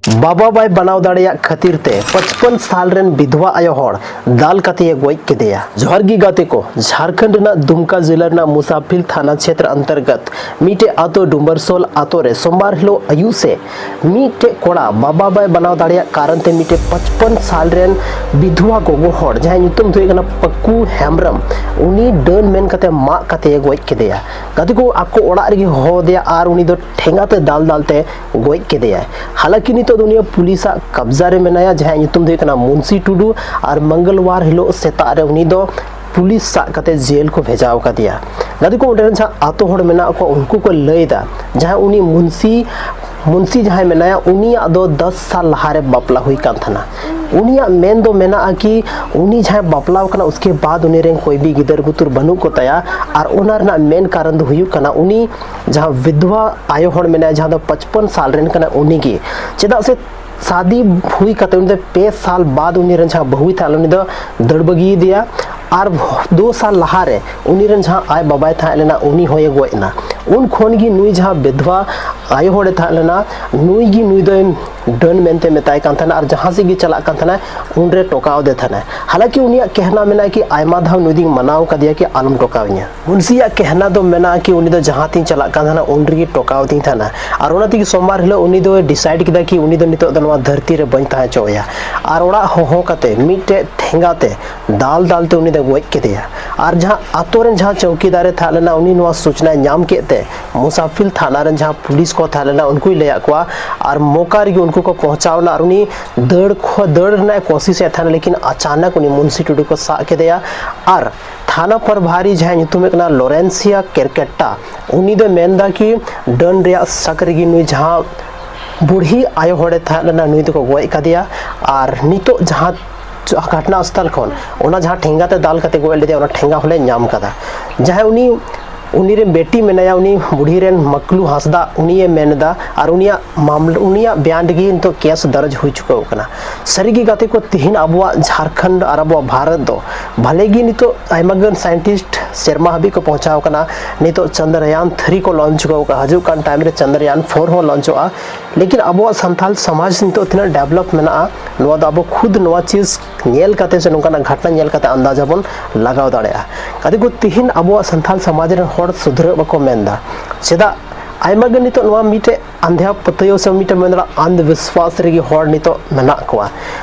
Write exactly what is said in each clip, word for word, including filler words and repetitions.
ᱵᱟᱵᱟ ᱵᱟᱭ ᱵᱮᱱᱟᱣ ᱫᱟᱲᱮᱭᱟᱜ ᱠᱷᱟᱹᱛᱤᱨ ᱛᱮ ᱯᱟᱸᱪᱯᱟᱱ ᱥᱟᱞ ᱨᱮᱱ ᱵᱤᱫᱷᱣᱟ ᱟᱭᱳ ᱦᱚᱲ ᱫᱟᱞ ᱠᱟᱛᱮ ᱮ ᱜᱚᱡ ᱠᱮᱫᱮᱭᱟ᱾ ᱡᱚᱦᱟᱨ ᱜᱮ ᱜᱟᱛᱮ ᱠᱚ, ᱡᱷᱟᱨᱠᱷᱚᱸᱰ ᱨᱮᱱᱟᱜ ᱫᱩᱢᱠᱟ ᱡᱤᱞᱟ ᱨᱮᱱᱟᱜ ᱢᱩᱥᱟᱯᱷᱤᱞ ᱛᱷᱟᱱᱟ ᱪᱷᱮᱛᱨᱚ ᱚᱱᱛᱚᱨᱜᱚᱛ ᱢᱤᱫᱴᱮᱡ ᱟᱛᱳ ᱰᱩᱢᱵᱟᱨᱥᱳᱞ ᱟᱛᱳ ᱨᱮ ᱥᱳᱢᱵᱟᱨ ᱦᱤᱞᱳᱜ ᱟᱹᱭᱩᱵ ᱥᱮ ᱢᱤᱫᱴᱮᱡ ᱠᱚᱲᱟ ᱵᱟᱵᱟ ᱵᱟᱭ ᱵᱮᱱᱟᱣ ᱫᱟᱲᱮᱭᱟᱜ ᱠᱟᱨᱚᱱ ᱛᱮ ᱢᱤᱫᱴᱮᱡ ᱯᱟᱸᱪᱯᱟᱱ ᱥᱟᱞ ᱨᱮᱱ ᱵᱤᱫᱷᱣᱟ ᱜᱚᱜᱚ ᱦᱚᱲ ᱡᱟᱦᱟᱸᱭ ᱧᱩᱛᱩᱢ ᱫᱚ ᱦᱩᱭᱩᱜ ᱠᱟᱱᱟ ᱯᱟᱹᱠᱩ ᱦᱮᱢᱵᱨᱚᱢ, ᱩᱱᱤ ᱰᱟᱹᱱ ᱢᱮᱱ ᱠᱟᱛᱮ ᱢᱟᱜ ᱠᱟᱛᱮ ᱮ ᱜᱚᱡ ᱠᱮᱫᱮᱭᱟ᱾ ᱜᱟᱛᱮ ᱠᱚ, ᱟᱠᱚ ᱚᱲᱟᱜ ᱨᱮᱜᱮ ᱦᱚᱦᱚ ᱟᱫᱮᱭᱟ ᱟᱨ ᱩᱱᱤ ᱫᱚ ᱴᱷᱮᱸᱜᱟ ᱛᱮ ᱫᱟᱞ ᱫᱟᱞ ᱛᱮ ᱜᱚᱡ ᱠᱮᱫᱮᱭᱟᱭ᱾ ᱦᱟᱞᱟᱠᱤ ᱱᱤᱛᱚᱜ ᱫᱚ ᱩᱱᱤᱭᱟᱜ ᱯᱩᱞᱤᱥᱟᱜ ᱠᱟᱵᱽᱡᱟ ᱨᱮ ᱢᱮᱱᱟᱭᱟ, ᱡᱟᱦᱟᱸᱭᱟᱜ ᱧᱩᱛᱩᱢ ᱫᱚ ᱦᱩᱭᱩᱜ ᱠᱟᱱᱟ ᱢᱩᱱᱥᱤ ᱴᱩᱰᱩ, ᱟᱨ ᱢᱚᱝᱜᱚᱞᱣᱟᱨ ᱦᱤᱞᱳᱜ ᱥᱮᱛᱟᱜ ᱨᱮ ᱩᱱᱤ ᱫᱚ ᱯᱩᱞᱤᱥ ᱥᱟᱵ ᱠᱟᱛᱮ ᱡᱮᱞ ᱠᱚ ᱵᱷᱮᱡᱟ ᱟᱠᱟᱫᱮᱭᱟ᱾ ᱜᱟᱛᱮ ᱠᱚ, ᱚᱸᱰᱮ ᱨᱮᱱ ᱡᱟᱦᱟᱸ ᱟᱛᱳ ᱦᱚᱲ ᱢᱮᱱᱟᱜ ᱠᱚᱣᱟ, ᱩᱱᱠᱩ ᱠᱚ ᱞᱟᱹᱭ ᱮᱫᱟ, ᱡᱟᱦᱟᱸᱭ ᱩᱱᱤ ᱢᱩᱱᱥᱤ ᱢᱩᱱᱥᱤ ᱡᱟᱦᱟᱸᱭ ᱢᱮᱱᱟᱭᱟ, ᱩᱱᱤᱭᱟᱜ ᱫᱚ ᱫᱚᱥ ᱥᱟᱞ ᱞᱟᱦᱟᱨᱮ ᱵᱟᱯᱞᱟ ᱦᱩᱭ ᱠᱟᱱ ᱛᱟᱦᱮᱱᱟ᱾ ᱩᱱᱤᱭᱟᱜ ᱢᱮᱱ ᱫᱚ ᱢᱮᱱᱟᱜᱼᱟ ᱠᱤ ᱩᱱᱤ ᱡᱟᱦᱟᱸᱭ ᱵᱟᱯᱞᱟ ᱟᱠᱟᱱᱟ, ᱩᱥᱠᱮ ᱵᱟᱫ ᱩᱱᱤ ᱨᱮᱱ ᱠᱚᱭ ᱵᱤ ᱜᱤᱫᱟᱹᱨ ᱵᱩᱛᱩᱨ ᱵᱟᱹᱱᱩᱜ ᱠᱚ ᱛᱟᱭᱟ᱾ ᱟᱨ ᱚᱱᱟ ᱨᱮᱱᱟᱜ ᱢᱮᱱ ᱠᱟᱨᱚᱱ ᱫᱚ ᱦᱩᱭᱩᱜ ᱠᱟᱱᱟ, ᱩᱱᱤ ᱡᱟᱦᱟᱸ ᱵᱤᱫᱷᱣᱟ ᱟᱭᱳ ᱦᱚᱲ ᱢᱮᱱᱟᱭᱟ, ᱡᱟᱦᱟᱸ ᱫᱚ ᱯᱟᱸᱪᱯᱟᱱ ᱥᱟᱞ ᱨᱮᱱ ᱠᱟᱱᱟᱭ, ᱩᱱᱤ ᱜᱮ᱾ ᱪᱮᱫᱟᱜ ᱥᱮ ᱥᱟᱫᱤ ᱦᱩᱭ ᱠᱟᱛᱮ ᱩᱱᱤ ᱫᱚ ᱯᱮ ᱥᱟᱞ ᱵᱟᱫ ᱩᱱᱤ ᱨᱮᱱ ᱡᱟᱦᱟᱸ ᱵᱟᱹᱦᱩᱭ ᱛᱟᱦᱮᱸ ᱞᱮᱱᱟ, ᱩᱱᱤ ᱫᱚ ᱫᱟᱹᱲ ᱵᱟᱹᱜᱤᱭᱟᱫᱮᱭᱟ᱾ ᱟᱨ ᱫᱩ ᱥᱟᱞ ᱞᱟᱦᱟᱨᱮ ᱩᱱᱤ ᱨᱮᱱ ᱡᱟᱦᱟᱸ ᱟᱡ ᱵᱟᱵᱟᱭ ᱛᱟᱦᱮᱸ ᱞᱮᱱᱟ, ᱩᱱᱤ ᱦᱚᱸᱭᱮ ᱜᱚᱡ ᱮᱱᱟ᱾ ᱩᱱ ᱠᱷᱚᱱ ᱜᱮ ᱱᱩᱭ ᱡᱟᱦᱟᱸ ᱵᱤᱫᱷᱣᱟ ᱟᱭᱳ ᱦᱚᱲᱮ ᱛᱟᱦᱮᱸ ᱞᱮᱱᱟ, ᱱᱩᱭ ᱜᱮ ᱱᱩᱭ ᱫᱚᱭ ᱰᱟᱹᱱ ᱢᱮᱱᱛᱮ ᱢᱮᱛᱟᱭ ᱠᱟᱱ ᱛᱟᱦᱮᱱᱟ, ᱟᱨ ᱡᱟᱦᱟᱸ ᱥᱮᱫ ᱜᱮ ᱪᱟᱞᱟᱜ ᱠᱟᱱ ᱛᱟᱦᱮᱱᱟ, ᱩᱱᱨᱮ ᱴᱚᱠᱟᱣ ᱫᱮ ᱛᱟᱦᱮᱱᱟ᱾ ᱦᱟᱞᱟᱠᱤ ᱩᱱᱤᱭᱟᱜ ᱠᱮᱦᱱᱟ ᱢᱮᱱᱟᱜᱼᱟ ᱠᱤ ᱟᱭᱢᱟ ᱫᱷᱟᱣ ᱱᱩᱭ ᱫᱚᱧ ᱢᱟᱱᱟᱣ ᱠᱟᱫᱮᱭᱟ ᱠᱤ ᱟᱞᱚᱢ ᱴᱚᱠᱟᱣᱤᱧᱟ᱾ ᱢᱩᱱᱥᱤᱭᱟᱜ ᱠᱮᱦᱱᱟ ᱫᱚ ᱢᱮᱱᱟᱜᱼᱟ ᱠᱤ ᱩᱱᱤ ᱫᱚ ᱡᱟᱦᱟᱸ ᱛᱤᱧ ᱪᱟᱞᱟᱜ ᱠᱟᱱ ᱛᱟᱦᱮᱱᱟ, ᱩᱱ ᱨᱮᱜᱮ ᱴᱚᱠᱟᱣ ᱫᱤᱧ ᱛᱟᱦᱮᱱᱟ᱾ ᱟᱨ ᱚᱱᱟ ᱛᱮᱜᱮ ᱥᱳᱢᱵᱟᱨ ᱦᱤᱞᱳᱜ ᱩᱱᱤ ᱫᱚᱭ ᱰᱤᱥᱟᱭᱤᱰ ᱠᱮᱫᱟ ᱠᱤ ᱩᱱᱤ ᱫᱚ ᱱᱤᱛᱚᱜ ᱫᱚ ᱱᱚᱣᱟ ᱫᱷᱟᱹᱨᱛᱤ ᱨᱮ ᱵᱟᱹᱧ ᱛᱟᱦᱮᱸ ᱦᱚᱪᱚ ᱟᱭᱟ᱾ ᱟᱨ ᱚᱲᱟᱜ ᱦᱚᱦᱚ ᱠᱟᱛᱮ ᱢᱤᱫᱴᱮᱡ ᱴᱷᱮᱸᱜᱟ ᱛᱮ ᱫᱟᱞ ᱫᱟᱞ ᱛᱮ ᱩᱱᱤ ᱫᱚ ᱜᱚᱡ ᱠᱮᱫᱮᱭᱟ᱾ ᱟᱨ ᱡᱟᱦᱟᱸ ᱟᱛᱳ ᱨᱮᱱ ᱡᱟᱦᱟᱸ ᱪᱚᱣᱠᱤᱫᱟᱨᱮ ᱛᱟᱦᱮᱸ ᱞᱮᱱᱟ, ᱩᱱᱤ ᱱᱚᱣᱟ ᱥᱩᱪᱱᱟᱭ ᱧᱟᱢ ᱠᱮᱫ ᱛᱮ ᱢᱩᱥᱟᱯᱷᱤᱞ ᱛᱷᱟᱱᱟ ᱨᱮᱱ ᱡᱟᱦᱟᱸ ᱯᱩᱞᱤᱥ ᱠᱚ ᱛᱟᱦᱮᱸ ᱞᱮᱱᱟ, ᱩᱱᱠᱩᱭ ᱞᱟᱹᱭᱟᱫ ᱠᱚᱣᱟ᱾ ᱟᱨ ᱢᱚᱠᱟ ᱨᱮᱜᱮ ᱩᱱᱠᱩ ᱠᱚ ᱯᱚᱦᱪᱟᱣ ᱮᱱᱟ ᱟᱨ ᱩᱱᱤ ᱫᱟᱹᱲ ᱠᱷᱚ-, ᱫᱟᱹᱲ ᱨᱮᱱᱟᱜ ᱮ ᱠᱳᱥᱤᱥ ᱮᱫ ᱛᱟᱦᱮᱱᱟ, ᱞᱮᱠᱤᱱ ᱟᱪᱟᱱᱚᱠ ᱩᱱᱤ ᱢᱩᱱᱥᱤ ᱴᱩᱰᱩ ᱠᱚ ᱥᱟᱵ ᱠᱮᱫᱮᱭᱟ᱾ ᱟᱨ ᱛᱷᱟᱱᱟ ᱯᱨᱚᱵᱷᱟᱨᱤ ᱡᱟᱦᱟᱸᱭ ᱧᱩᱛᱩᱢ ᱦᱩᱭᱩᱜ ᱠᱟᱱᱟ ᱞᱚᱨᱮᱱᱥᱤᱭᱟ ᱠᱮᱨᱠᱮᱴᱟ, ᱩᱱᱤ ᱫᱚᱭ ᱢᱮᱱᱫᱟ ᱠᱤ ᱰᱟᱹᱱ ᱨᱮᱭᱟᱜ ᱥᱟᱠ ᱨᱮᱜᱮ ᱱᱩᱭ ᱡᱟᱦᱟᱸ ᱵᱩᱲᱦᱤ ᱟᱭᱳ ᱦᱚᱲᱮ ᱛᱟᱦᱮᱸ ᱞᱮᱱᱟ, ᱱᱩᱭ ᱫᱚᱠᱚ ᱜᱚᱡ ᱠᱟᱫᱮᱭᱟ᱾ ᱟᱨ ᱱᱤᱛᱚᱜ ᱡᱟᱦᱟᱸ ᱜᱷᱚᱴᱱᱟ ᱥᱛᱷᱚᱞ ᱠᱷᱚᱱ ᱚᱱᱟ ᱡᱟᱦᱟᱸ ᱴᱷᱮᱸᱜᱟ ᱛᱮ ᱫᱟᱞ ᱠᱟᱛᱮ ᱜᱚᱡ ᱞᱮᱫᱮᱭᱟ, ᱚᱱᱟ ᱴᱷᱮᱸᱜᱟ ᱦᱚᱸᱞᱮ ᱧᱟᱢ ᱠᱟᱫᱟ᱾ ᱡᱟᱦᱟᱸᱭ ᱩᱱᱤ ᱩᱱᱤ ᱨᱮᱱ ᱵᱮᱴᱤ ᱢᱮᱱᱟᱭᱟ, ᱩᱱᱤ ᱵᱩᱰᱷᱤ ᱨᱮᱱ ᱢᱟᱠᱞᱩ ᱦᱟᱸᱥᱫᱟ, ᱩᱱᱤᱭᱮ ᱢᱮᱱ ᱮᱫᱟ ᱟᱨ ᱩᱱᱤᱭᱟᱜ ᱢᱟᱢᱞᱟ, ᱩᱱᱤᱭᱟᱜ ᱵᱮᱭᱟᱱ ᱨᱮᱜᱮ ᱱᱤᱛᱚᱜ ᱠᱮᱥ ᱫᱚᱨᱡᱽ ᱦᱩᱭ ᱪᱩᱠᱟᱹᱣ ᱟᱠᱟᱱᱟ᱾ ᱥᱟᱹᱨᱤᱜᱮ ᱜᱟᱛᱮ ᱠᱚ, ᱛᱤᱦᱤᱧ ᱟᱵᱚᱣᱟᱜ ᱡᱷᱟᱲᱠᱷᱚᱸᱰ ᱟᱨ ᱟᱵᱚᱣᱟᱜ ᱵᱷᱟᱨᱚᱛ ᱫᱚ ᱵᱷᱟᱞᱮ ᱜᱮ ᱱᱤᱛᱚᱜ ᱟᱭᱢᱟ ᱜᱟᱱ ᱥᱟᱭᱮᱱᱴᱤᱥᱴ ᱥᱮᱨᱢᱟ ᱦᱟᱹᱵᱤᱡ ᱠᱚ ᱯᱚᱦᱪᱟᱣ ᱟᱠᱟᱱᱟ᱾ ᱱᱤᱛᱚᱜ ᱪᱚᱱᱫᱨᱟᱭᱟᱱ ᱛᱷᱨᱤ ᱠᱚ ᱞᱚᱧᱪ ᱪᱩᱠᱟᱹᱣ ᱟᱠᱟᱫᱼᱟ, ᱦᱤᱡᱩᱜ ᱠᱟᱱ ᱴᱟᱭᱤᱢ ᱨᱮ ᱪᱚᱱᱫᱨᱟᱭᱟᱱ ᱯᱷᱳᱨ ᱦᱚᱸ ᱞᱚᱧᱪᱚᱜᱼᱟ᱾ ᱞᱮᱠᱤᱱ ᱟᱵᱚᱣᱟᱜ ᱥᱟᱱᱛᱟᱞ ᱥᱚᱢᱟᱡᱽ ᱱᱤᱛᱚᱜ ᱛᱤᱱᱟᱹᱜ ᱰᱮᱵᱷᱞᱚᱯ ᱢᱮᱱᱟᱜᱼᱟ, ᱱᱚᱣᱟ ᱫᱚ ᱟᱵᱚ ᱠᱷᱩᱫ ᱱᱚᱣᱟ ᱪᱤᱡᱽ ᱧᱮᱞ ᱠᱟᱛᱮ ᱥᱮ ᱱᱚᱝᱠᱟᱱᱟᱜ ᱜᱷᱚᱴᱚᱱᱟ ᱧᱮᱞ ᱠᱟᱛᱮ ᱟᱱᱫᱟᱡᱟ ᱵᱚᱱ ᱞᱟᱜᱟᱣ ᱫᱟᱲᱮᱭᱟᱜᱼᱟ᱾ ᱜᱟᱛᱮ ᱠᱚ, ᱛᱤᱦᱤᱧ ᱟᱵᱚᱣᱟᱜ ᱥᱟᱱᱛᱟᱞ ᱥᱚᱢᱟᱡᱽ ᱨᱮᱱ ᱦᱚᱲ ᱥᱩᱫᱷᱨᱟᱹᱜ ᱵᱟᱠᱚ ᱢᱮᱱᱫᱟ᱾ ᱪᱮᱫᱟᱜ? ᱟᱭᱢᱟ ᱜᱮ ᱱᱤᱛᱚᱜ ᱱᱚᱣᱟ ᱢᱤᱫᱴᱮᱡ ᱟᱸᱫᱷᱟ ᱯᱟᱹᱛᱭᱟᱹᱣ ᱥᱮ ᱢᱤᱫᱴᱮᱡ ᱢᱮᱱ ᱫᱟᱲᱮᱭᱟᱜᱼᱟ ᱟᱱᱫᱷ ᱵᱤᱥᱣᱟᱥ ᱨᱮᱜᱮ ᱦᱚᱲ ᱱᱤᱛᱚᱜ ᱢᱮᱱᱟᱜ ᱠᱚᱣᱟ᱾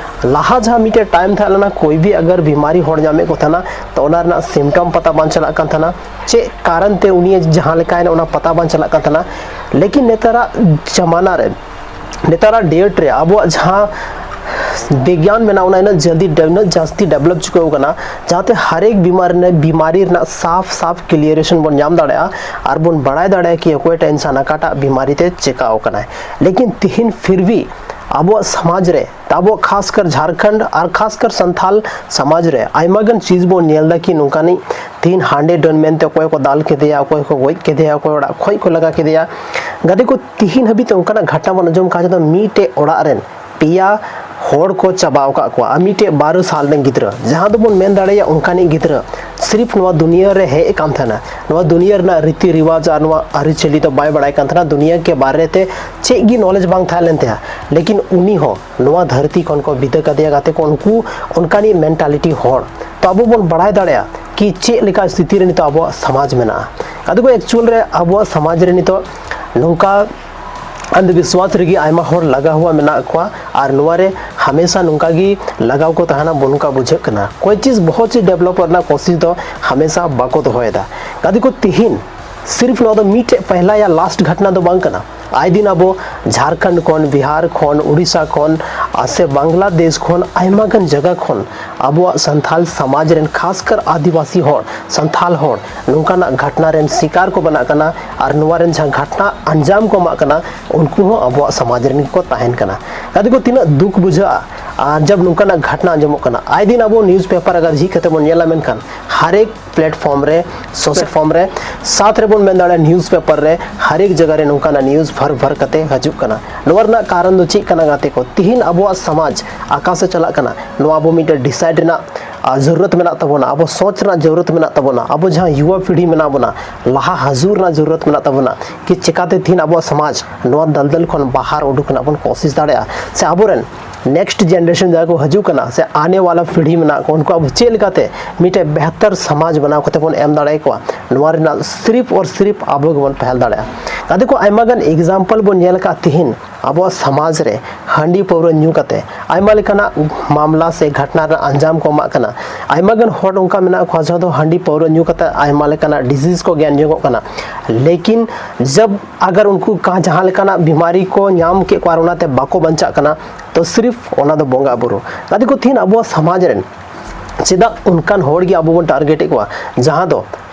ᱞᱟᱦᱟ ᱡᱟᱦᱟᱸ ᱢᱤᱫᱴᱮᱡ ᱴᱟᱭᱤᱢ ᱛᱟᱦᱮᱸ ᱞᱮᱱᱟ, ᱠᱳᱭ ᱵᱤ ᱟᱜᱟᱨ ᱵᱤᱢᱟᱨᱤ ᱦᱚᱲ ᱧᱟᱢᱮᱫ ᱠᱚ ᱛᱟᱦᱮᱱᱟ, ᱛᱚ ᱚᱱᱟ ᱨᱮᱱᱟᱜ ᱥᱤᱢᱴᱚᱢ ᱯᱟᱛᱟ ᱵᱟᱝ ᱪᱟᱞᱟᱜ ᱠᱟᱱ ᱛᱟᱦᱮᱱᱟ, ᱪᱮᱫ ᱠᱟᱨᱚᱱ ᱛᱮ ᱩᱱᱤ ᱡᱟᱦᱟᱸ ᱞᱮᱠᱟᱭᱮᱱᱟ ᱚᱱᱟ ᱯᱟᱛᱟ ᱵᱟᱝ ᱪᱟᱞᱟᱜ ᱠᱟᱱ ᱛᱟᱦᱮᱱᱟ᱾ ᱞᱮᱠᱤᱱ ᱱᱮᱛᱟᱨᱟᱜ ᱡᱟᱢᱟᱱᱟ ᱨᱮ, ᱱᱮᱛᱟᱨᱟᱜ ᱰᱮᱴ ᱨᱮ ᱟᱵᱚᱣᱟᱜ ᱡᱟᱦᱟᱸ ᱵᱤᱜᱽᱜᱟᱱ ᱢᱮᱱᱟᱜᱼᱟ, ᱚᱱᱟ ᱤᱱᱟᱹᱜ ᱡᱚᱞᱫᱤ ᱰᱮ-, ᱩᱱᱟᱹᱜ ᱡᱟᱹᱥᱛᱤ ᱰᱮᱵᱷᱞᱚᱯ ᱪᱩᱠᱟᱹᱣ ᱠᱟᱱᱟ, ᱡᱟᱦᱟᱸᱛᱮ ᱦᱟᱨᱮᱠ ᱵᱤᱢᱟᱨᱤ ᱨᱮᱱᱟᱜ, ᱵᱤᱢᱟᱨᱤ ᱨᱮᱱᱟᱜ ᱥᱟᱯᱷ ᱥᱟᱯᱷ ᱠᱞᱤᱭᱟᱨᱮᱥᱚᱱ ᱵᱚᱱ ᱧᱟᱢ ᱫᱟᱲᱮᱭᱟᱜᱼᱟ ᱟᱨ ᱵᱚᱱ ᱵᱟᱲᱟᱭ ᱫᱟᱲᱮᱭᱟᱜᱼᱟ ᱠᱤ ᱚᱠᱚᱭᱴᱟᱜ ᱤᱱᱥᱟᱱ ᱚᱠᱟᱴᱟᱜ ᱵᱤᱢᱟᱨᱤ ᱛᱮ ᱪᱮᱠᱟᱣ ᱠᱟᱱᱟᱭ᱾ ᱞᱮᱠᱤᱱ ᱛᱤᱦᱤᱧ ᱯᱷᱤᱨ ᱵᱷᱤ ᱟᱵᱚᱣᱟᱜ ᱥᱚᱢᱟᱡᱽ ᱨᱮ, ᱟᱵᱚᱣᱟᱜ ᱠᱷᱟᱥᱠᱟᱨ ᱡᱷᱟᱲᱠᱷᱚᱸᱰ ᱟᱨ ᱠᱷᱟᱥᱠᱟᱨ ᱥᱟᱱᱛᱷᱟᱞ ᱥᱚᱢᱟᱡᱽ ᱨᱮ ᱟᱭᱢᱟ ᱜᱟᱱ ᱪᱤᱡᱽ ᱵᱚᱱ ᱧᱮᱞ ᱮᱫᱟ ᱠᱤ ᱱᱚᱝᱠᱟᱱᱤᱡ ᱛᱤᱦᱤᱧ ᱦᱟᱸᱰᱮ ᱰᱟᱹᱱ ᱢᱮᱱᱛᱮ ᱚᱠᱚᱭ ᱠᱚ ᱫᱟᱞ ᱠᱮᱫᱮᱭᱟ, ᱚᱠᱚᱭ ᱠᱚ ᱜᱚᱡ ᱠᱮᱫᱮᱭᱟ, ᱚᱠᱚᱭ ᱚᱲᱟᱜ ᱠᱷᱚᱡ ᱠᱚ ᱞᱟᱜᱟ ᱠᱮᱫᱮᱭᱟ᱾ ᱜᱟᱛᱮ ᱠᱚ, ᱛᱤᱦᱤᱧ ᱦᱟᱹᱵᱤᱡ ᱛᱮ ᱚᱱᱠᱟᱱᱟᱜ ᱜᱷᱚᱴᱚᱱᱟ ᱵᱚᱱ ᱟᱸᱡᱚᱢ ᱠᱟᱜᱼᱟ ᱡᱮ ᱢᱤᱫᱴᱮᱡ ᱚᱲᱟᱜ ᱨᱮᱱ ᱯᱮᱭᱟ ᱦᱚᱲ ᱠᱚ ᱪᱟᱵᱟ ᱟᱠᱟᱫ ᱠᱚᱣᱟ ᱟᱨ ᱢᱤᱫᱴᱮᱡ ᱵᱟᱨᱚ ᱥᱟᱞ ᱨᱮᱱ ᱜᱤᱫᱽᱨᱟᱹ, ᱡᱟᱦᱟᱸ ᱫᱚᱵᱚᱱ ᱢᱮᱱ ᱫᱟᱲᱮᱭᱟᱜᱼᱟ ᱚᱱᱠᱟᱱᱤᱡ ᱜᱤᱫᱽᱨᱟᱹ ᱥᱤᱨᱤᱯ ᱱᱚᱣᱟ ᱫᱩᱱᱤᱭᱟᱹ ᱨᱮ ᱦᱮᱡ ᱟᱠᱟᱱ ᱛᱟᱦᱮᱱᱟ, ᱱᱚᱣᱟ ᱫᱩᱱᱤᱭᱟᱹ ᱨᱮᱱᱟᱜ ᱨᱤᱛᱤ ᱨᱤᱣᱟᱡᱽ ᱟᱨ ᱱᱚᱣᱟ ᱟᱹᱨᱤᱪᱟᱹᱞᱤ ᱫᱚ ᱵᱟᱭ ᱵᱟᱲᱟᱭ ᱠᱟᱱ ᱛᱟᱦᱮᱱᱟ, ᱫᱩᱱᱤᱭᱟᱹ ᱠᱮ ᱵᱟᱨᱮ ᱛᱮ ᱪᱮᱫ ᱜᱮ ᱱᱚᱞᱮᱡᱽ ᱵᱟᱝ ᱛᱟᱦᱮᱸ ᱞᱮᱱ ᱛᱟᱭᱟ᱾ ᱞᱮᱠᱤᱱ ᱩᱱᱤ ᱦᱚᱸ ᱱᱚᱣᱟ ᱫᱷᱟᱹᱨᱛᱤ ᱠᱷᱚᱱ ᱠᱚ ᱵᱤᱫᱟᱹ ᱠᱟᱫᱮᱭᱟ᱾ ᱜᱟᱛᱮ ᱠᱚ, ᱩᱱᱠᱩ ᱚᱱᱠᱟᱱᱤᱡ ᱢᱮᱱᱴᱟᱞᱤᱴᱤ ᱦᱚᱲ, ᱛᱚ ᱟᱵᱚ ᱵᱚᱱ ᱵᱟᱲᱟᱭ ᱫᱟᱲᱮᱭᱟᱜᱼᱟ ᱠᱤ ᱪᱮᱫ ᱞᱮᱠᱟ ᱥᱛᱷᱤᱛᱤ ᱨᱮ ᱱᱤᱛᱚᱜ ᱟᱵᱚᱣᱟᱜ ᱥᱚᱢᱟᱡᱽ ᱢᱮᱱᱟᱜᱼᱟ᱾ ᱜᱟᱛᱮ ᱠᱚ, ᱮᱠᱪᱩᱭᱮᱞ ᱨᱮ ᱟᱵᱚᱣᱟᱜ ᱥᱚᱢᱟᱡᱽ ᱨᱮ ᱱᱤᱛᱚᱜ ᱱᱚᱝᱠᱟ ᱟᱱᱫᱷ ᱵᱤᱥᱣᱟᱥ ᱨᱮᱜᱮ ᱟᱭᱢᱟ ᱦᱚᱲ ᱞᱟᱜᱟ ᱦᱩᱣᱟ ᱢᱮᱱᱟᱜ ᱠᱚᱣᱟ ᱟᱨ ᱱᱚᱣᱟ ᱨᱮ ᱦᱟᱢᱮᱥᱟ ᱱᱚᱝᱠᱟ ᱜᱮ ᱞᱟᱜᱟᱣ ᱠᱚ ᱛᱟᱦᱮᱱᱟ, ᱵᱚᱱ ᱱᱚᱝᱠᱟ ᱵᱩᱡᱷᱟᱹᱜ ᱠᱟᱱᱟ᱾ ᱠᱚᱭ ᱪᱤᱡᱽ ᱵᱚᱦᱚᱛ ᱪᱤᱡᱽ ᱰᱮᱵᱷᱞᱚᱯ ᱨᱮᱱᱟᱜ ᱠᱳᱥᱤᱥ ᱫᱚ ᱦᱟᱢᱮᱥᱟ ᱵᱟᱠᱚ ᱫᱚᱦᱚᱭᱮᱫᱟ᱾ ᱜᱟᱛᱮ ᱠᱚ, ᱛᱤᱦᱤᱧ ᱥᱤᱨᱯᱷ ᱱᱚᱣᱟ ᱫᱚ ᱢᱤᱫᱴᱮᱡ ᱯᱟᱦᱞᱟ ᱭᱟ ᱞᱟᱥᱴ ᱜᱷᱚᱴᱱᱟ ᱫᱚ ᱵᱟᱝ ᱠᱟᱱᱟ᱾ ᱟᱭ ᱫᱤᱱ ᱟᱵᱚ ᱡᱷᱟᱲᱠᱷᱚᱸᱰ ᱠᱷᱚᱱ, ᱵᱤᱦᱟᱨ ᱠᱷᱚᱱ, ᱩᱲᱤᱥᱥᱟ ᱠᱷᱚᱱ, ᱟᱨ ᱥᱮ ᱵᱟᱝᱞᱟᱫᱮᱥ ᱠᱷᱚᱱ, ᱟᱭᱢᱟ ᱜᱟᱱ ᱡᱟᱭᱜᱟ ᱠᱷᱚᱱ ᱟᱵᱚᱣᱟᱜ ᱥᱟᱱᱛᱷᱟᱞ ᱥᱚᱢᱟᱡᱽ ᱨᱮᱱ, ᱠᱷᱟᱥᱠᱟᱨ ᱟᱹᱫᱤᱵᱟᱹᱥᱤ ᱦᱚᱲ, ᱥᱟᱱᱛᱷᱟᱞ ᱦᱚᱲ ᱱᱚᱝᱠᱟᱱᱟᱜ ᱜᱷᱚᱴᱱᱟ ᱨᱮᱱ ᱥᱤᱠᱟᱨ ᱠᱚ ᱵᱮᱱᱟᱜ ᱠᱟᱱᱟ ᱟᱨ ᱱᱚᱣᱟ ᱨᱮᱱ ᱡᱟᱦᱟᱸ ᱜᱷᱚᱴᱱᱟ ᱟᱧᱡᱟᱢ ᱠᱚ ᱮᱢᱟᱜ ᱠᱟᱱᱟ, ᱩᱱᱠᱩ ᱦᱚᱸ ᱟᱵᱚᱣᱟᱜ ᱥᱚᱢᱟᱡᱽ ᱨᱮᱱ ᱜᱮᱠᱚ ᱛᱟᱦᱮᱱ ᱠᱟᱱᱟ᱾ ᱜᱟᱛᱮ ᱠᱚ, ᱛᱤᱱᱟᱹᱜ ᱫᱩᱠ ᱵᱩᱡᱷᱟᱹᱜᱼᱟ ᱟᱨ ᱡᱟᱵ ᱱᱚᱝᱠᱟᱱᱟᱜ ᱜᱷᱟᱴᱱᱟ ᱟᱸᱡᱚᱢᱚᱜ ᱠᱟᱱᱟ, ᱟᱭ ᱫᱤᱱ ᱟᱵᱚ ᱱᱤᱭᱩᱡᱽ ᱯᱮᱯᱟᱨ ᱟᱜᱟᱨ ᱡᱷᱤᱡ ᱠᱟᱛᱮ ᱵᱚᱱ ᱧᱮᱞᱟ, ᱢᱮᱱᱠᱷᱟᱱ ᱦᱟᱨᱮᱠ ᱯᱞᱮᱴᱯᱷᱚᱨᱢ ᱨᱮ, ᱥᱳᱥᱟᱞ ᱯᱞᱮᱴᱯᱷᱚᱨᱢ ᱨᱮ, ᱥᱟᱛ ᱨᱮᱵᱚᱱ ᱢᱮᱱ ᱫᱟᱲᱮᱭᱟᱜᱼᱟ, ᱱᱤᱭᱩᱡᱽ ᱯᱮᱯᱟᱨ ᱨᱮ ᱦᱟᱨᱮᱠ ᱡᱟᱭᱜᱟ ᱨᱮ ᱱᱚᱝᱠᱟᱱᱟᱜ ᱱᱤᱭᱩᱡᱽ ᱵᱷᱟᱨ ᱵᱷᱟᱨ ᱠᱟᱛᱮ ᱦᱤᱡᱩᱜ ᱠᱟᱱᱟ᱾ ᱱᱚᱣᱟ ᱨᱮᱱᱟᱜ ᱠᱟᱨᱚᱱ ᱫᱚ ᱪᱮᱫ ᱠᱟᱱᱟ ᱜᱟᱛᱮ ᱠᱚ? ᱛᱤᱦᱤᱧ ᱟᱵᱚᱣᱟᱜ ᱥᱚᱢᱟᱡᱽ ᱚᱠᱟ ᱥᱮᱫ ᱪᱟᱞᱟᱜ ᱠᱟᱱᱟ, ᱱᱚᱣᱟ ᱟᱵᱚ ᱢᱤᱫᱴᱮᱱ ᱰᱤᱥᱟᱭᱤᱰ ᱨᱮᱱᱟᱜ ᱟᱨ ᱡᱟᱹᱨᱩᱨᱟᱛ ᱢᱮᱱᱟᱜ ᱛᱟᱵᱚᱱᱟ, ᱟᱵᱚ ᱥᱚᱪ ᱨᱮᱱᱟᱜ ᱡᱟᱹᱨᱩᱨᱟᱛ ᱢᱮᱱᱟᱜ ᱛᱟᱵᱚᱱᱟ, ᱟᱵᱚ ᱡᱟᱦᱟᱸ ᱭᱩᱣᱟ ᱯᱤᱲᱦᱤ ᱢᱮᱱᱟᱜ ᱵᱚᱱᱟ, ᱞᱟᱦᱟ ᱦᱤᱡᱩᱜ ᱨᱮᱱᱟᱜ ᱡᱟᱹᱨᱩᱨᱟᱛ ᱢᱮᱱᱟᱜ ᱛᱟᱵᱚᱱᱟ, ᱠᱤ ᱪᱮᱠᱟᱛᱮ ᱛᱤᱦᱤᱧ ᱟᱵᱚᱣᱟᱜ ᱥᱚᱢᱟᱡᱽ ᱱᱚᱣᱟ ᱫᱟᱞᱫᱟᱞ ᱠᱷᱚᱱ ᱵᱟᱦᱟᱨ ᱩᱰᱩᱠ ᱨᱮᱱᱟᱜ ᱵᱚᱱ ᱠᱳᱥᱤᱥ ᱫᱟᱲᱮᱭᱟᱜᱼᱟ, ᱥᱮ ᱟᱵᱚᱨᱮᱱ ᱱᱮᱠᱥᱴ ᱡᱮᱱᱟᱨᱮᱥᱚᱱ ᱡᱟᱦᱟᱸᱭ ᱠᱚ ᱦᱤᱡᱩᱜ ᱠᱟᱱᱟ, ᱥᱮ ᱟᱱᱮ ᱣᱟᱞᱟ ᱯᱤᱲᱦᱤ ᱢᱮᱱᱟᱜ ᱠᱚ, ᱩᱱᱠᱩ ᱟᱵᱚ ᱪᱮᱫ ᱞᱮᱠᱟᱛᱮ ᱢᱤᱫᱴᱮᱡ ᱵᱮᱦᱛᱟᱨ ᱥᱚᱢᱟᱡᱽ ᱵᱮᱱᱟᱣ ᱠᱟᱛᱮ ᱵᱚᱱ ᱮᱢ ᱫᱟᱲᱮ ᱟᱠᱚᱣᱟ, ᱱᱚᱣᱟ ᱨᱮᱱᱟᱜ ᱥᱤᱨᱤᱯ ᱟᱨ ᱥᱤᱨᱤᱯ ᱟᱵᱚ ᱜᱮᱵᱚᱱ ᱯᱟᱦᱮᱞ ᱫᱟᱲᱮᱭᱟᱜᱼᱟ᱾ ᱜᱟᱛᱮ ᱠᱚ, ᱟᱭᱢᱟ ᱜᱟᱱ ᱮᱠᱡᱟᱢᱯᱚᱞ ᱵᱚᱱ ᱧᱮᱞ ᱟᱠᱟᱫ ᱛᱤᱦᱤᱧ ᱟᱵᱚᱣᱟᱜ ᱥᱚᱢᱟᱡᱽ ᱨᱮ ᱦᱟᱺᱰᱤ ᱯᱟᱹᱣᱨᱟᱹ ᱧᱩ ᱠᱟᱛᱮ ᱟᱭᱢᱟ ᱞᱮᱠᱟᱱᱟᱜ ᱢᱟᱢᱞᱟ ᱥᱮ ᱜᱷᱟᱴᱱᱟ ᱨᱮᱱᱟᱜ ᱟᱧᱡᱟᱢ ᱠᱚ ᱮᱢᱟᱜ ᱠᱟᱱᱟ᱾ ᱟᱭᱢᱟ ᱜᱟᱱ ᱦᱚᱲ ᱚᱱᱠᱟ ᱢᱮᱱᱟᱜ ᱠᱚᱣᱟ ᱡᱟᱦᱟᱸ ᱫᱚ ᱦᱟᱺᱰᱤ ᱯᱟᱹᱣᱨᱟᱹ ᱧᱩ ᱠᱟᱛᱮ ᱟᱭᱢᱟ ᱞᱮᱠᱟᱱᱟᱜ ᱰᱤᱡᱤᱡᱽ ᱠᱚ ᱜᱮᱱ ᱡᱚᱝᱚᱜ ᱠᱟᱱᱟ, ᱞᱮᱠᱤᱱ ᱡᱟᱵ ᱟᱜᱟᱨ ᱩᱱᱠᱩ ᱠᱟ ᱡᱟᱦᱟᱸ ᱞᱮᱠᱟᱱᱟᱜ ᱵᱤᱢᱟᱨᱤ ᱠᱚ ᱧᱟᱢ ᱠᱮᱫ ᱠᱚᱣᱟ ᱟᱨ ᱚᱱᱟᱛᱮ ᱵᱟᱠᱚ ᱵᱟᱧᱪᱟᱜ ᱠᱟᱱᱟ, ᱛᱚ ᱥᱤᱨᱤᱯ ᱚᱱᱟ ᱫᱚ ᱵᱚᱸᱜᱟ ᱵᱩᱨᱩ᱾ ᱜᱟᱛᱮ ᱠᱚ, ᱛᱤᱦᱤᱧ ᱟᱵᱚᱣᱟᱜ ᱥᱚᱢᱟᱡᱽ ᱨᱮᱱ ᱪᱮᱫᱟᱜ ᱚᱱᱠᱟᱱ ᱦᱚᱲ ᱜᱮ ᱟᱵᱚ ᱵᱚᱱ ᱴᱟᱨᱜᱮᱴ ᱮᱫ ᱠᱚᱣᱟ ᱡᱟᱦᱟᱸ ᱫᱚ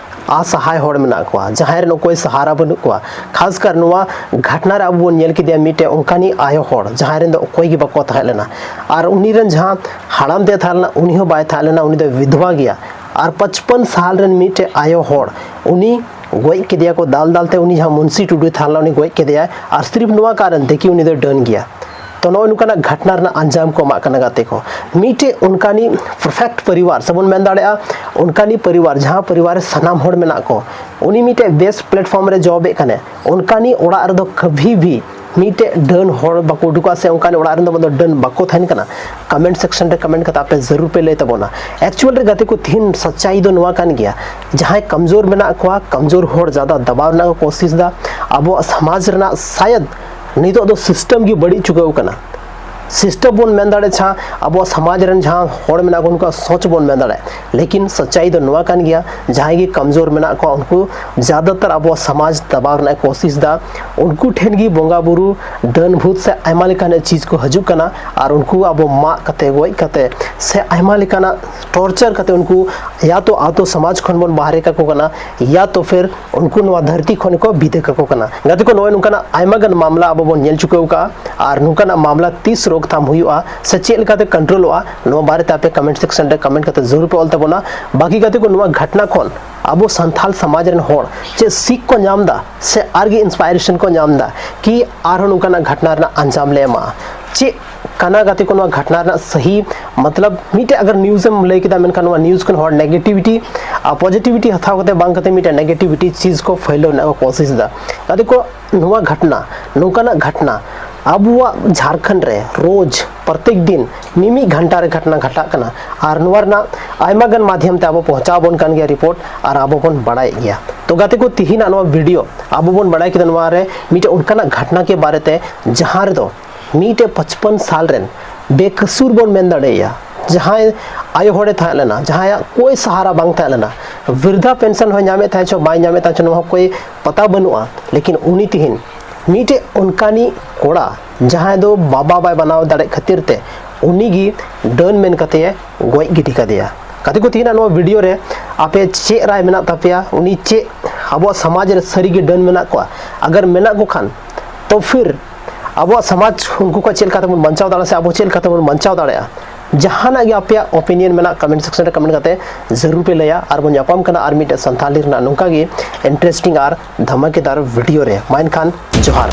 ᱚᱥᱚᱦᱟᱭ ᱦᱚᱲ ᱢᱮᱱᱟᱜ ᱠᱚᱣᱟ, ᱡᱟᱦᱟᱸᱭ ᱨᱮᱱ ᱚᱠᱚᱭ ᱥᱟᱦᱟᱨᱟ ᱵᱟᱹᱱᱩᱜ ᱠᱚᱣᱟ? ᱠᱷᱟᱥ ᱠᱟᱨ ᱱᱚᱣᱟ ᱜᱷᱟᱴᱱᱟ ᱨᱮ ᱟᱵᱚ ᱵᱚᱱ ᱧᱮᱞ ᱠᱮᱫᱮᱭᱟ ᱢᱤᱫᱴᱮᱡ ᱚᱱᱠᱟᱱᱤᱡ ᱟᱭᱳ ᱦᱚᱲ ᱡᱟᱦᱟᱸᱭ ᱨᱮᱱ ᱫᱚ ᱚᱠᱚᱭ ᱜᱮ ᱵᱟᱠᱚ ᱛᱟᱦᱮᱸ ᱞᱮᱱᱟ, ᱟᱨ ᱩᱱᱤ ᱨᱮᱱ ᱡᱟᱦᱟᱸ ᱦᱟᱲᱟᱢ ᱛᱮ ᱛᱟᱦᱮᱸ ᱞᱮᱱᱟ ᱩᱱᱤ ᱦᱚᱸ ᱵᱟᱭ ᱛᱟᱦᱮᱸ ᱞᱮᱱᱟ, ᱩᱱᱤ ᱫᱚ ᱵᱤᱫᱷᱣᱟ ᱜᱮᱭᱟ᱾ ᱟᱨ ᱯᱟᱸᱪᱯᱟᱱ ᱥᱟᱞ ᱨᱮᱱ ᱢᱤᱫᱴᱮᱡ ᱟᱭᱳ ᱦᱚᱲ, ᱩᱱᱤ ᱜᱚᱡ ᱠᱮᱫᱮᱭᱟ ᱠᱚ ᱫᱟᱞ ᱫᱟᱞ ᱛᱮ, ᱩᱱᱤ ᱡᱟᱦᱟᱸ ᱢᱩᱱᱥᱤ ᱴᱩᱰᱩᱭ ᱛᱟᱦᱮᱸ ᱞᱮᱱᱟ ᱩᱱᱤ ᱜᱚᱡ ᱠᱮᱫᱮᱭᱟᱭ, ᱟᱨ ᱥᱤᱨᱤᱯ ᱱᱚᱣᱟ ᱠᱟᱨᱚᱱ ᱛᱮ ᱠᱤ ᱩᱱᱤ ᱫᱚ ᱰᱟᱹᱱ ᱜᱮᱭᱟ᱾ ᱛᱚ ᱱᱚᱜᱼᱚᱭ ᱱᱚᱝᱠᱟᱱᱟᱜ ᱜᱷᱟᱴᱱᱟ ᱨᱮᱱᱟᱜ ᱟᱧᱡᱟᱢ ᱠᱚ ᱮᱢᱟᱜ ᱠᱟᱱᱟ ᱜᱟᱛᱮ ᱠᱚ᱾ ᱢᱤᱫᱴᱮᱡ ᱚᱱᱠᱟᱱᱤᱡ ᱯᱟᱨᱯᱷᱮᱠᱴ ᱯᱚᱨᱤᱵᱟᱨ ᱥᱮ ᱵᱚᱱ ᱢᱮᱱ ᱫᱟᱲᱮᱭᱟᱜᱼᱟ ᱚᱱᱠᱟᱱᱤᱡ ᱯᱚᱨᱤᱵᱟᱨ ᱡᱟᱦᱟᱸ ᱯᱚᱨᱤᱵᱟᱨ ᱨᱮ ᱥᱟᱱᱟᱢ ᱦᱚᱲ ᱢᱮᱱᱟᱜ ᱠᱚ, ᱩᱱᱤ ᱢᱤᱫᱴᱮᱡ ᱵᱮᱥ ᱯᱞᱮᱴᱯᱷᱚᱨᱢ ᱨᱮ ᱡᱚᱵ ᱮᱫ ᱠᱟᱱᱮ, ᱚᱱᱠᱟᱱᱤᱡ ᱚᱲᱟᱜ ᱨᱮᱫᱚ ᱠᱟᱵᱷᱤ ᱵᱷᱤ ᱢᱤᱫᱴᱮᱡ ᱰᱟᱹᱱ ᱦᱚᱲ ᱵᱟᱠᱚ ᱩᱰᱩᱠᱚᱜᱼᱟ ᱥᱮ ᱚᱱᱠᱟᱱᱤᱡ ᱚᱲᱟᱜ ᱨᱮᱱ ᱫᱚ ᱰᱟᱹᱱ ᱵᱟᱠᱚ ᱛᱟᱦᱮᱱ ᱠᱟᱱᱟ᱾ ᱠᱚᱢᱮᱱᱴ ᱥᱮᱠᱥᱚᱱ ᱨᱮ ᱠᱚᱢᱮᱱᱴ ᱠᱟᱛᱮ ᱟᱯᱮ ᱡᱟᱹᱨᱩᱲ ᱯᱮ ᱞᱟᱹᱭ ᱛᱟᱵᱚᱱᱟ᱾ ᱮᱠᱪᱩᱭᱟᱞ ᱨᱮ ᱜᱟᱛᱮ ᱠᱚ, ᱛᱤᱦᱤᱧ ᱥᱟᱪᱟᱭ ᱫᱚ ᱱᱚᱣᱟ ᱠᱟᱱ ᱜᱮᱭᱟ, ᱡᱟᱦᱟᱸᱭ ᱠᱚᱢᱡᱳᱨ ᱢᱮᱱᱟᱜ ᱠᱚᱣᱟ, ᱠᱚᱢᱡᱳᱨ ᱦᱚᱲ ᱡᱟᱫᱟ ᱫᱟᱵᱟᱣ ᱨᱮᱱᱟᱜ ᱠᱚ ᱠᱳᱥᱤᱥ ᱫᱟ᱾ ᱟᱵᱚᱣᱟᱜ ᱥᱚᱢᱟᱡᱽ ᱨᱮᱱᱟᱜ ᱥᱟᱭᱟᱫ ᱱᱤᱛᱚᱜ ᱫᱚ ᱥᱤᱥᱴᱮᱢ ᱜᱮ ᱵᱟᱹᱲᱤᱡ ᱪᱩᱠᱟᱹᱣ ᱠᱟᱱᱟ᱾ ᱥᱤᱥᱴᱮᱢ ᱵᱚᱱ ᱢᱮᱱ ᱫᱟᱲᱮᱭᱟᱜᱼᱟ, ᱟᱵᱚᱣᱟᱜ ᱥᱚᱢᱟᱡᱽ ᱨᱮᱱ ᱡᱟᱦᱟᱸ ᱦᱚᱲ ᱢᱮᱱᱟᱜ ᱠᱚᱣᱟ ᱩᱱᱠᱩᱣᱟᱜ ᱥᱚᱪ ᱵᱚᱱ ᱢᱮᱱ ᱫᱟᱲᱮᱭᱟᱜᱼᱟ, ᱞᱮᱠᱤᱱ ᱥᱟᱪᱟᱭ ᱫᱚ ᱱᱚᱣᱟ ᱠᱟᱱ ᱜᱮᱭᱟ, ᱡᱟᱦᱟᱸᱭ ᱜᱮ ᱠᱚᱢᱡᱳᱨ ᱢᱮᱱᱟᱜ ᱠᱚᱣᱟ ᱩᱱᱠᱩ ᱡᱟᱫᱟᱛᱟᱨ ᱟᱵᱚᱣᱟᱜ ᱥᱚᱢᱟᱡᱽ ᱫᱟᱵᱟᱣ ᱨᱮᱱᱟᱜ ᱠᱳᱥᱤᱥ ᱫᱟ᱾ ᱩᱱᱠᱩ ᱴᱷᱮᱱ ᱜᱮ ᱵᱚᱸᱜᱟ ᱵᱩᱨᱩ, ᱰᱟᱹᱱ ᱵᱷᱩᱛ ᱥᱮ ᱟᱭᱢᱟ ᱞᱮᱠᱟᱱᱟᱜ ᱪᱤᱡᱽ ᱠᱚ ᱦᱤᱡᱩᱜ ᱠᱟᱱᱟ, ᱟᱨ ᱩᱱᱠᱩ ᱟᱵᱚ ᱢᱟᱜ ᱠᱟᱛᱮ, ᱜᱚᱡ ᱠᱟᱛᱮ ᱥᱮ ᱟᱭᱢᱟ ᱞᱮᱠᱟᱱᱟᱜ ᱴᱚᱨᱪᱟᱨ ᱠᱟᱛᱮ ᱩᱱᱠᱩ ᱭᱟ ᱛᱚ ᱟᱛᱳ ᱥᱚᱢᱟᱡᱽ ᱠᱷᱚᱱ ᱵᱚᱱ ᱵᱟᱦᱨᱮ ᱠᱟᱠᱚ ᱠᱟᱱᱟ, ᱭᱟ ᱛᱚ ᱯᱷᱤᱨ ᱩᱱᱠᱩ ᱱᱚᱣᱟ ᱫᱷᱟᱹᱨᱛᱤ ᱠᱷᱚᱱ ᱠᱚ ᱵᱤᱫᱟᱹᱭ ᱠᱟᱠᱚ ᱠᱟᱱᱟ᱾ ᱜᱟᱛᱮ ᱠᱚ, ᱱᱚᱜᱼᱚᱭ ᱱᱚᱝᱠᱟᱱᱟᱜ ᱟᱭᱢᱟ ᱜᱟᱱ ᱢᱟᱢᱞᱟ ᱟᱵᱚ ᱵᱚᱱ ᱧᱮᱞ ᱪᱩᱠᱟᱹᱣ ᱠᱟᱜᱼᱟ, ᱟᱨ ᱱᱚᱝᱠᱟᱱᱟᱜ ᱢᱟᱢᱞᱟ ᱛᱤᱥ ᱨᱳᱠᱛᱷᱟᱢ ᱦᱩᱭᱩᱜᱼᱟ ᱥᱮ ᱪᱮᱫ ᱞᱮᱠᱟᱛᱮ ᱠᱚᱱᱴᱨᱳᱞᱚᱜᱼᱟ, ᱱᱚᱣᱟ ᱵᱟᱨᱮᱛᱮ ᱟᱯᱮ ᱠᱚᱢᱮᱱᱴ ᱥᱮᱠᱥᱚᱱ ᱨᱮ ᱠᱚᱢᱮᱱᱴ ᱠᱟᱛᱮ ᱡᱟᱹᱨᱩᱲ ᱯᱮ ᱚᱞ ᱛᱟᱵᱚᱱᱟ᱾ ᱵᱟᱹᱠᱤ ᱜᱟᱛᱮ ᱠᱚ, ᱱᱚᱣᱟ ᱜᱷᱚᱴᱱᱟ ᱠᱷᱚᱱ ᱟᱵᱚ ᱥᱟᱱᱛᱟᱲ ᱥᱚᱢᱟᱡᱽ ᱨᱮᱱ ᱦᱚᱲ ᱪᱮᱫ ᱥᱤᱠ ᱠᱚ ᱧᱟᱢ ᱮᱫᱟ ᱥᱮ ᱟᱨᱜᱮ ᱤᱱᱥᱯᱟᱭᱨᱮᱥᱚᱱ ᱠᱚ ᱧᱟᱢ ᱮᱫᱟ ᱠᱤ ᱟᱨᱦᱚᱸ ᱱᱚᱝᱠᱟᱱᱟᱜ ᱜᱷᱚᱴᱱᱟ ᱨᱮᱱᱟᱜ ᱟᱧᱡᱟᱢ ᱞᱮ ᱮᱢᱟ? ᱪᱮᱫ ᱠᱟᱱᱟ ᱜᱟᱛᱮ ᱠᱚ ᱱᱚᱣᱟ ᱜᱷᱚᱴᱱᱟ ᱨᱮᱱᱟᱜ ᱥᱟᱹᱦᱤ ᱢᱚᱛᱞᱚᱵ? ᱢᱤᱫᱴᱮᱡ ᱟᱜᱟᱨ ᱱᱤᱭᱩᱡ ᱮᱢ ᱞᱟᱹᱭ ᱠᱮᱫᱟ, ᱢᱮᱱᱠᱷᱟᱱ ᱱᱚᱣᱟ ᱱᱤᱭᱩᱡ ᱠᱷᱚᱱ ᱦᱚᱲ ᱱᱮᱜᱮᱴᱤᱵᱷᱤᱴᱤ ᱟᱨ ᱯᱚᱡᱤᱴᱤᱵᱷᱤᱴᱤ ᱦᱟᱛᱟᱣ ᱠᱟᱛᱮ ᱵᱟᱝ ᱠᱟᱛᱮ ᱢᱤᱫᱴᱮᱡ ᱱᱮᱜᱮᱴᱤᱵᱷᱤᱴᱤ ᱪᱤᱡᱽ ᱠᱚ ᱯᱷᱟᱹᱭᱞᱟᱹᱣ ᱨᱮᱱᱟᱜ ᱠᱚ ᱠᱳᱥᱤᱥ ᱮᱫᱟ᱾ ᱜᱟᱛᱮ ᱠᱚ, ᱱᱚᱣᱟ ᱜᱷᱚᱴᱱᱟ, ᱱᱚᱝᱠᱟᱱᱟᱜ ᱜᱷᱚᱴᱱᱟ ᱟᱵᱚᱣᱟᱜ ᱡᱷᱟᱲᱠᱷᱚᱸᱰ ᱨᱮ ᱨᱳᱡᱽ ᱯᱨᱚᱛᱮᱠ ᱫᱤᱱ ᱢᱤᱢᱤᱫ ᱜᱷᱚᱱᱴᱟ ᱨᱮ ᱜᱷᱚᱴᱱᱟ ᱜᱷᱟᱴᱟᱜ ᱠᱟᱱᱟ ᱟᱨ ᱱᱚᱣᱟ ᱨᱮᱱᱟᱜ ᱟᱭᱢᱟ ᱜᱟᱱ ᱢᱟᱫᱷᱭᱚᱢ ᱛᱮ ᱟᱵᱚ ᱯᱚᱦᱪᱟᱣ ᱟᱵᱚᱱ ᱠᱟᱱ ᱜᱮᱭᱟ ᱨᱤᱯᱳᱨᱴ ᱟᱨ ᱟᱵᱚ ᱵᱚᱱ ᱵᱟᱲᱟᱭᱮᱫ ᱜᱮᱭᱟ᱾ ᱛᱚ ᱜᱟᱛᱮ ᱠᱚ, ᱛᱤᱦᱤᱧᱟᱜ ᱱᱚᱣᱟ ᱵᱷᱤᱰᱤᱭᱳ ᱟᱵᱚ ᱵᱚᱱ ᱵᱟᱲᱟᱭ ᱠᱮᱫᱟ ᱱᱚᱣᱟ ᱨᱮ ᱢᱤᱫᱴᱮᱡ ᱚᱱᱠᱟᱱᱟᱜ ᱜᱷᱚᱴᱱᱟ ᱠᱮ ᱵᱟᱨᱮᱛᱮ, ᱡᱟᱦᱟᱸ ᱨᱮᱫᱚ ᱢᱤᱫᱴᱮᱡ ᱯᱟᱸᱪᱯᱟᱱ ᱥᱟᱞ ᱨᱮᱱ ᱵᱮᱠᱟᱥᱩᱨ ᱵᱚᱱ ᱢᱮᱱ ᱫᱟᱲᱮᱭᱟᱭᱟ, ᱡᱟᱦᱟᱸᱭ ᱟᱭᱳ ᱦᱚᱲᱮ ᱛᱟᱦᱮᱸ ᱞᱮᱱᱟ, ᱡᱟᱦᱟᱸᱭᱟᱜ ᱠᱳᱭ ᱥᱟᱦᱟᱨᱟ ᱵᱟᱝ ᱛᱟᱦᱮᱸ ᱞᱮᱱᱟ, ᱵᱨᱤᱫᱷᱟ ᱯᱮᱱᱥᱚᱱ ᱦᱚᱸᱭ ᱧᱟᱢᱮᱫ ᱛᱟᱦᱮᱸ ᱪᱚ ᱵᱟᱭ ᱧᱟᱢᱮᱫ ᱛᱟᱦᱮᱸ ᱪᱚ ᱱᱚᱣᱟ ᱦᱚᱸ ᱠᱳᱭ ᱯᱟᱛᱟ ᱵᱟᱹᱱᱩᱜᱼᱟ, ᱞᱮᱠᱤᱱ ᱩᱱᱤ ᱛᱤᱦᱤᱧ ᱢᱤᱫᱴᱮᱡ ᱚᱱᱠᱟᱱᱤᱡ ᱠᱚᱲᱟ ᱡᱟᱦᱟᱸᱭ ᱫᱚ ᱵᱟᱵᱟ ᱵᱟᱭ ᱵᱮᱱᱟᱣ ᱫᱟᱲᱮᱜ ᱠᱷᱟᱹᱛᱤᱨ ᱛᱮ ᱩᱱᱤ ᱜᱮ ᱰᱟᱹᱱ ᱢᱮᱱ ᱠᱟᱛᱮ ᱮ ᱜᱚᱡ ᱜᱤᱰᱤ ᱠᱟᱫᱮᱭᱟ᱾ ᱜᱟᱛᱮ ᱠᱚ, ᱛᱤᱦᱤᱧᱟᱜ ᱱᱚᱣᱟ ᱵᱷᱤᱰᱤᱭᱳ ᱨᱮ ᱟᱯᱮ ᱪᱮᱫ ᱨᱟᱭ ᱢᱮᱱᱟᱜ ᱛᱟᱯᱮᱭᱟ? ᱩᱱᱤ ᱪᱮᱫ ᱟᱵᱚᱣᱟᱜ ᱥᱚᱢᱟᱡᱽ ᱨᱮ ᱥᱟᱹᱨᱤ ᱜᱮ ᱰᱟᱹᱱ ᱢᱮᱱᱟᱜ ᱠᱚᱣᱟ? ᱟᱜᱟᱨ ᱢᱮᱱᱟᱜ ᱠᱚ ᱠᱷᱟᱱ ᱛᱚ ᱯᱷᱤᱨ ᱟᱵᱚᱣᱟᱜ ᱥᱚᱢᱟᱡᱽ ᱩᱱᱠᱩ ᱠᱷᱚᱱ ᱪᱮᱫ ᱞᱮᱠᱟᱛᱮ ᱵᱚᱱ ᱵᱟᱧᱪᱟᱣ ᱫᱟᱲᱮᱭᱟᱜᱼᱟ ᱥᱮ ᱟᱵᱚ ᱪᱮᱫ ᱞᱮᱠᱟᱛᱮ ᱵᱚᱱ ᱵᱟᱧᱪᱟᱣ ᱫᱟᱲᱮᱭᱟᱜᱼᱟ? ᱡᱟᱦᱟᱱᱟᱜ ᱜᱮ ᱟᱯᱮᱭᱟᱜ ᱚᱯᱤᱱᱤᱭᱚᱱ ᱢᱮᱱᱟᱜ, ᱠᱚᱢᱮᱱᱴ ᱥᱮᱠᱥᱚᱱ ᱨᱮ ᱠᱚᱢᱮᱱᱴ ᱠᱟᱛᱮ ᱡᱟᱹᱨᱩᱲ ᱯᱮ ᱞᱟᱹᱭᱟ᱾ ᱟᱨ ᱵᱚᱱ ᱧᱟᱯᱟᱢ ᱠᱟᱱᱟ ᱟᱨ ᱢᱤᱫᱴᱮᱡ ᱥᱟᱱᱛᱟᱞᱤ ᱨᱮᱱᱟᱜ ᱱᱚᱝᱠᱟ ᱜᱮ ᱤᱱᱴᱟᱨᱮᱥᱴᱤᱝ ᱟᱨ ᱫᱷᱟᱢᱟᱠᱮᱫᱟᱨ ᱵᱷᱤᱰᱤᱭᱳ ᱨᱮ᱾ ᱢᱟ ᱮᱱᱠᱷᱟᱱ ᱡᱚᱦᱟᱨ᱾